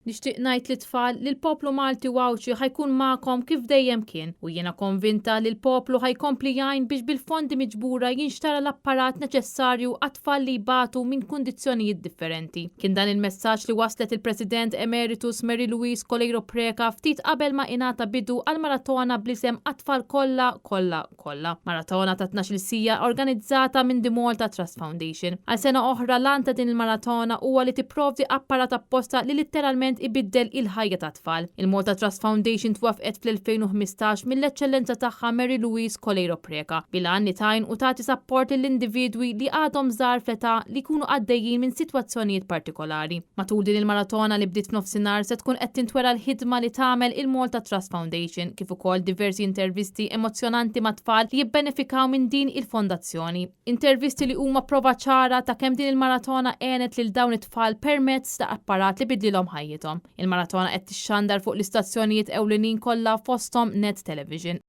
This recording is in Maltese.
Nixtieq ngħid lit-tfal li l-poplu Malti u Għawdxi ħa jkun magħkom kif dejjem kien u jiena konvinta li l-poplu ħa jkompli jgħin biex bil-fondi miġbura jinxtara l-apparat neċessarju għat-tfal li jbatu minn kundizzjonijiet differenti. Kien dan il-messaġġ li wasslet il-President Emeritus Mary Louise Coleiro Preca ftit qabel ma ingħata bidu għall-maratona bl-isem Għat-Tfal Kollha, Kollha, Kollha. Maratona ta' 12-il siegħa organizzata minn The Malta Trust Foundation. Għal sena oħra l-għan ta' din il-maratona huwa li tipprovdi apparat apposta li litteralment ibiddel il-ħajja tat-tfal. Il-Malta Trust Foundation twaffqet fl-2015 mill-Eċċellenza Tagħha Mary Louise Coleiro Preca bil-għan li tgħin u tagħti sapport lill-individwi li għadhom żgħar fl-età li jkunu għaddejjin minn sitwazzjonijiet partikolari. Matul din il-maratona li bdiet f'nofsinhar se tkun qed tintwera l-ħidma li tagħmel il-Malta Trust Foundation kif ukoll diversi intervisti emozzjonanti ma' tfal li jibbenefikaw minn din il-fondazzjoni. Intervisti li huma prova ċara ta' kemm din il-maratona għenet lil dawn it-tfal permezz ta' apparat li bidlilhom ħajjithom. Il-maratona qed tixxandar fuq l-istazzjonijiet ewlenin kollha fosthom Net Television.